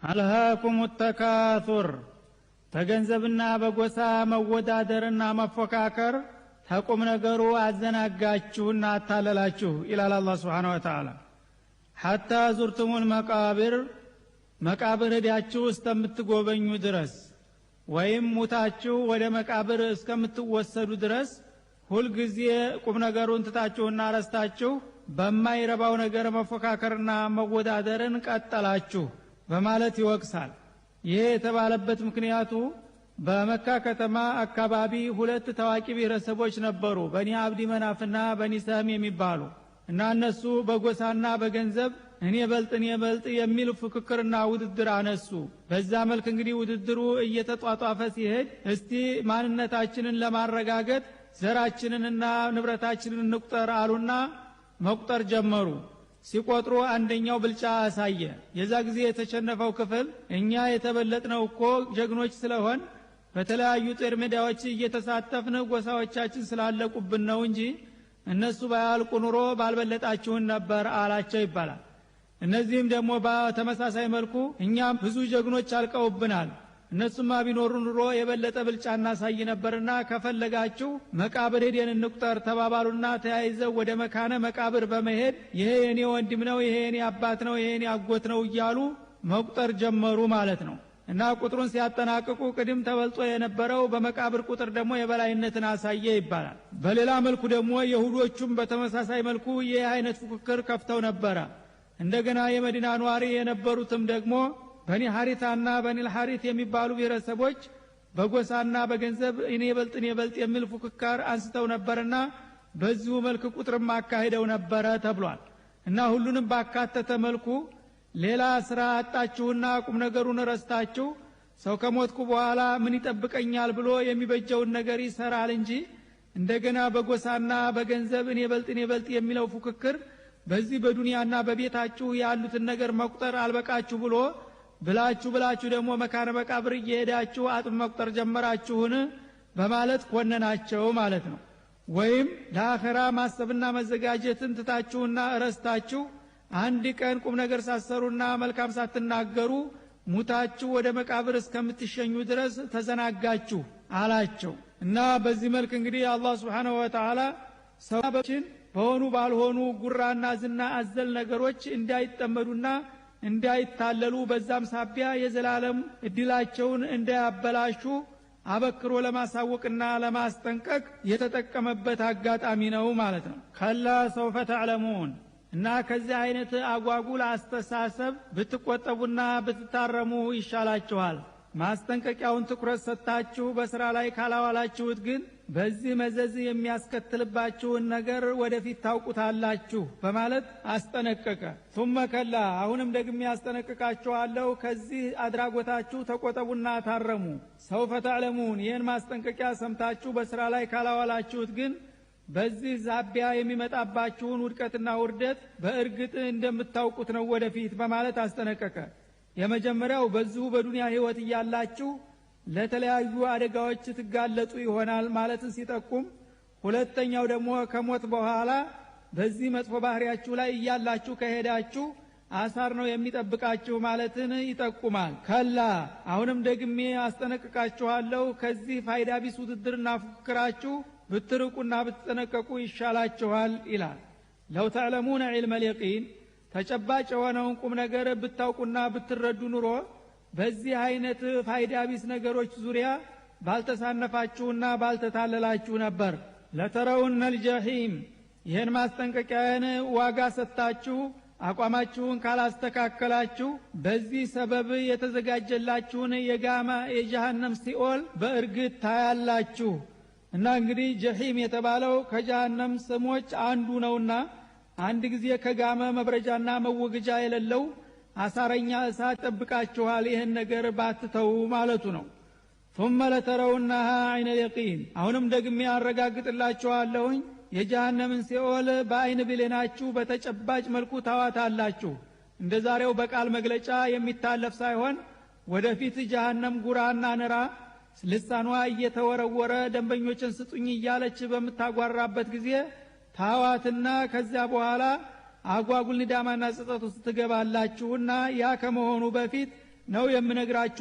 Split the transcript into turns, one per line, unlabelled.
አልሃኩም ተካቱር በገንዘብና በጎሳ መወዳደርና መፎካከር ተቁም ነገሩ አዘናጋችሁና አታለላችሁ ይላል አላህ Subhanahu Wa Ta'ala። ሐታ ዙርቱሙል መቃብር መቃብር ሄዳችሁ እስከምትጎበኙ ድረስ ወይም ሙታችሁ ወደ መቃብር እስከምትወሰዱ ድረስ ሁል ጊዜ ቁም ነገሩን ትታችሁና ረስታችሁ በማይረባው ነገር መፎካከርና መወዳደርን ቀጠላችሁ በማለት ይወቅሳል። ይሄ የተባለበት ምክንያቱ በመካ ከተማ አካባቢ ሁለት ታዋቂ ብሔረሰቦች ነበሩ፣ በኒ አብዲ መናፍና በኒ ሰህም የሚባሉ እና እነሱ በጎሳና በገንዘብ እኔ በልጥ እኔ በልጥ የሚል ፍክክርና ውድድር አነሱ። በዛ መልክ እንግዲህ ውድድሩ እየተጧጧፈ ሲሄድ እስቲ ማንነታችንን ለማረጋገጥ ዘራችንንና ንብረታችንን እንቁጠር አሉና መቁጠር ጀመሩ። ሲቆጥሩ አንደኛው ብልጫ አሳየ። የዛ ጊዜ የተሸነፈው ክፍል እኛ የተበለጥነው እኮ ጀግኖች ስለሆን በተለያዩ ጦር ሜዳዎች እየተሳተፍን ጎሳዎቻችን ስላለቁብን ነው እንጂ እነሱ ባያልቁ ኑሮ ባልበለጣችሁን ነበር አላቸው ይባላል። እነዚህም ደግሞ በተመሳሳይ መልኩ እኛም ብዙ ጀግኖች አልቀውብናል፣ እነሱማ ቢኖሩ ኑሮ የበለጠ ብልጫ እናሳይ ነበርና ከፈለጋችሁ መቃብር ሄደን እንቁጠር ተባባሉና ተያይዘው ወደ መካነ መቃብር በመሄድ ይሄ የኔ ወንድም ነው፣ ይሄ የኔ አባት ነው፣ ይሄ የኔ አጎት ነው እያሉ መቁጠር ጀመሩ ማለት ነው። እና ቁጥሩን ሲያጠናቅቁ ቅድም ተበልጦ የነበረው በመቃብር ቁጥር ደግሞ የበላይነትን አሳየ ይባላል። በሌላ መልኩ ደግሞ የሁዶቹም በተመሳሳይ መልኩ ይህ አይነት ፉክክር ከፍተው ነበረ። እንደገና የመዲና ኗሪ የነበሩትም ደግሞ በኒ ሐሪታና በኒ ሐሪት የሚባሉ ብሔረሰቦች በጎሳና በገንዘብ እኔ በልጥ እኔ በልጥ የሚል ፉክክር አንስተው ነበርና በዚሁ መልክ ቁጥርም አካሂደው ነበረ ተብሏል። እና ሁሉንም ባካተተ መልኩ ሌላ ስራ አጣችሁና ቁም ነገሩን ረስታችሁ ሰው ከሞትኩ በኋላ ምን ይጠብቀኛል ብሎ የሚበጀውን ነገር ይሰራል እንጂ እንደገና በጎሳና በገንዘብ እኔ በልጥ እኔ በልጥ የሚለው ፉክክር በዚህ በዱንያና በቤታችሁ ያሉትን ነገር መቁጠር አልበቃችሁ ብሎ ብላችሁ ብላችሁ ደግሞ መካነ መቃብር እየሄዳችሁ አጥም መቁጠር ጀመራችሁን በማለት ኮነናቸው ማለት ነው። ወይም ለአኺራ ማሰብና መዘጋጀትን ትታችሁና ረስታችሁ አንድ ቀን ቁም ነገር ሳሰሩና መልካም ሳትናገሩ ሙታችሁ ወደ መቃብር እስከምትሸኙ ድረስ ተዘናጋችሁ አላቸው። እና በዚህ መልክ እንግዲህ አላህ Subhanahu Wa Ta'ala ሰዎችን በሆኑ ባልሆኑ ጉራና ዝና አዘል ነገሮች እንዳይጠመዱና እንዳይታለሉ በዛም ሳቢያ የዘላለም እድላቸውን እንዳያበላሹ አበክሮ ለማሳወቅና ለማስጠንቀቅ የተጠቀመበት አጋጣሚ ነው ማለት ነው። ከላ ሰውፈ ተዕለሙን እና ከዚህ አይነት አጓጉል አስተሳሰብ ብትቆጠቡና ብትታረሙ ይሻላችኋል። ማስጠንቀቂያውን ትኩረት ሰጥታችሁ በስራ ላይ ካላዋላችሁት ግን በዚህ መዘዝ የሚያስከትልባችሁን ነገር ወደፊት ታውቁታላችሁ በማለት አስጠነቀቀ። ثم ከላ አሁንም ደግሜ አስጠነቅቃችኋለሁ፣ ከዚህ አድራጎታችሁ ተቆጠቡና ታረሙ። ሰውፈ ተዕለሙን ይህን ማስጠንቀቂያ ሰምታችሁ በስራ ላይ ካላዋላችሁት ግን በዚህ ዛቢያ የሚመጣባችሁን ውድቀትና ውርደት በእርግጥ እንደምታውቁት ነው ወደፊት በማለት አስጠነቀቀ። የመጀመሪያው በዚሁ በዱንያ ህይወት እያላችሁ ለተለያዩ አደጋዎች ትጋለጡ ይሆናል ማለትን ሲጠቁም፣ ሁለተኛው ደግሞ ከሞት በኋላ በዚህ መጥፎ ባህሪያችሁ ላይ እያላችሁ ከሄዳችሁ አሳር ነው የሚጠብቃችሁ ማለትን ይጠቁማል። ከላ አሁንም ደግሜ አስጠነቅቃችኋለሁ፣ ከዚህ ፋይዳ ቢስ ውድድርና ፉክክራችሁ ብትርቁና ብትጠነቀቁ ይሻላችኋል ይላል። ለው ተዕለሙነ ዒልመ ልየቂን ተጨባጭ የሆነውን ቁም ነገር ብታውቁና ብትረዱ ኑሮ በዚህ አይነት ፋይዳ ቢስ ነገሮች ዙሪያ ባልተሳነፋችሁና ባልተታለላችሁ ነበር። ለተረውነ ልጀሂም ይህን ማስጠንቀቂያን ዋጋ ሰጥታችሁ አቋማችሁን ካላስተካከላችሁ በዚህ ሰበብ የተዘጋጀላችሁን የጋማ የጀሃነም ሲኦል በእርግጥ ታያላችሁ። እና እንግዲህ ጀሂም የተባለው ከጀሃነም ስሞች አንዱ ነውና አንድ ጊዜ ከጋመ መብረጃና መወገጃ የሌለው አሳረኛ እሳት ጠብቃችኋል ይህን ነገር ባትተው ማለቱ ነው። ثم لترونها عين اليقين አሁንም ደግሜ አረጋግጥላችኋለሁኝ የጀሃነምን ሲኦል በአይን ብሌናችሁ በተጨባጭ መልኩ ታዋታላችሁ። እንደዛሬው በቃል መግለጫ የሚታለፍ ሳይሆን ወደፊት ጀሃነም ጉራና ንራ ልሳኗ እየተወረወረ ደንበኞችን ስጡኝ እያለች በምታጓራበት ጊዜ ታዋትና ከዚያ በኋላ አጓጉል ንዳማና ጸጸት ውስጥ ትገባላችሁና ያ ከመሆኑ በፊት ነው የምነግራችሁ።